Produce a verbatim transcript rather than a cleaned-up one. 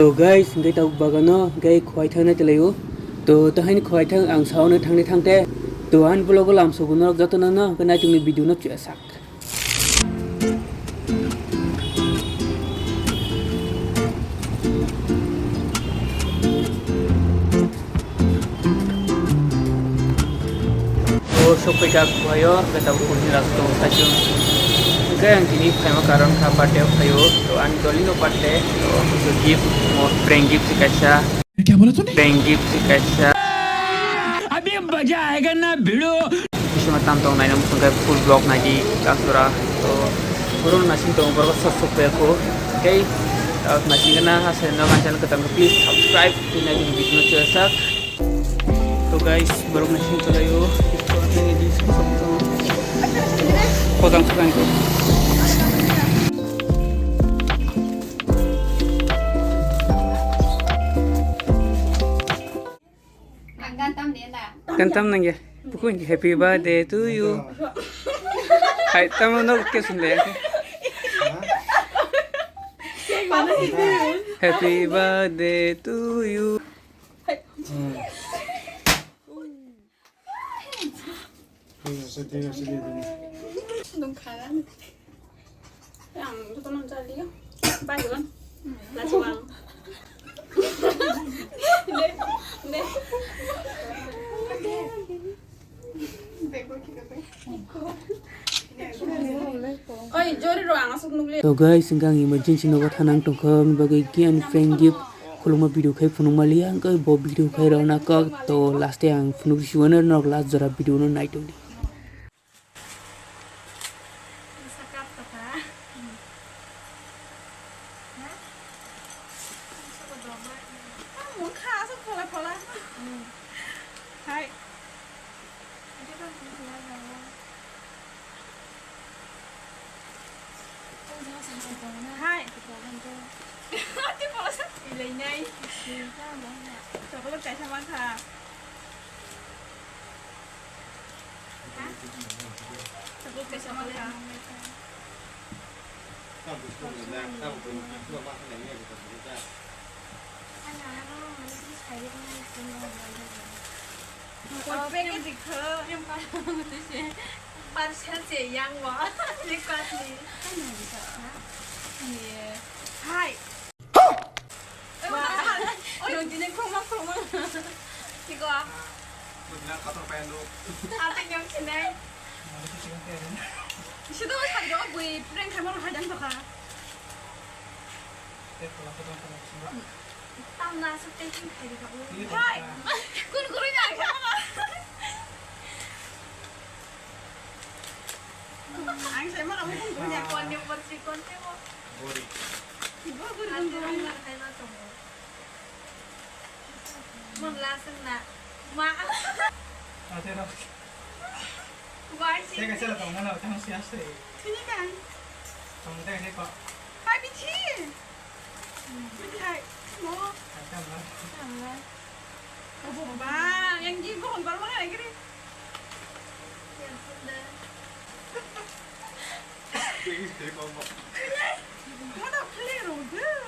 To guys, hwnkhe tabuk bagano hwnkhe khowai thangnai twlaio. To, to haini khowai thang ang saono thangnai thangte. To, ani vlog o lamsogo norok jotono no hwnkhe naitongni video no chuyasak. O sokphaikha khuaio, hwnkhe tabuk kurni rasta o saichung. Hwnkhe ang tini phaima karon kha birthday o phaio, to ani dolino birthday, to gift, mo prank gift se kaisa. Kya bola tune? Prank gift se kaisa. Abhi maza aayega na bhidu. Bisingma tam tong naina muchung khe full vlog naidi, kasura. To, borok naising tongo, borok sok sok phaikha. Tei, uh, naising gana, asai no, kanchal kwtang khe, please subscribe, tei naidi video no chuyasak. To guys, borok naising kwlaio. Potang swkang ko. Gantam nangya. Buku ini happy birthday to you. Hai, tamo no ke sun le. Happy birthday to you. Nung kha. Ang jotono cha liya. Bai hwan. Lachiwang. Ne, ne. Oi, jori ro ang asuk nukli. To guys, hwnkhe ang emergency nogo thanang tongkha, aboni bagwi giyan prank gift khuluma video khai phunuk maliya, hwnkhe bo video khai rwna kok, to last e ang phunuk siwano norok last jora video no naitokdi. Hai. Hai. Ati pola sa pilai nai. Chocolate kaisa mankha. Ha? Chocolate kaisa mankha. Parcel se yang wa. Flipkart ni. Hai. Wah. Oi, nung tini kroma kroma. Tiko. Ate nyam sinai. Sido sari do bui prank khamar hajang toka. Tamna asuk taking khai di kabu. Hai. Kun kurui na khamar. Ang sai ma kamu kun kurui na kon ni umur si kon te mo. Bori. Ibu kun kun kurui na khai ma tomo. Mon la sung na. Ma. Ate ro. Wai si. Teka sela tong na tang si asri. Tini kan. Tong teka teka. Hai bichi. Bichi hai. Mo. Hai tang na. Tang na. Obo ba, yang ji bohon bar mana lagi ri. Yang sudah. Ini sih kok. Mana clear udah.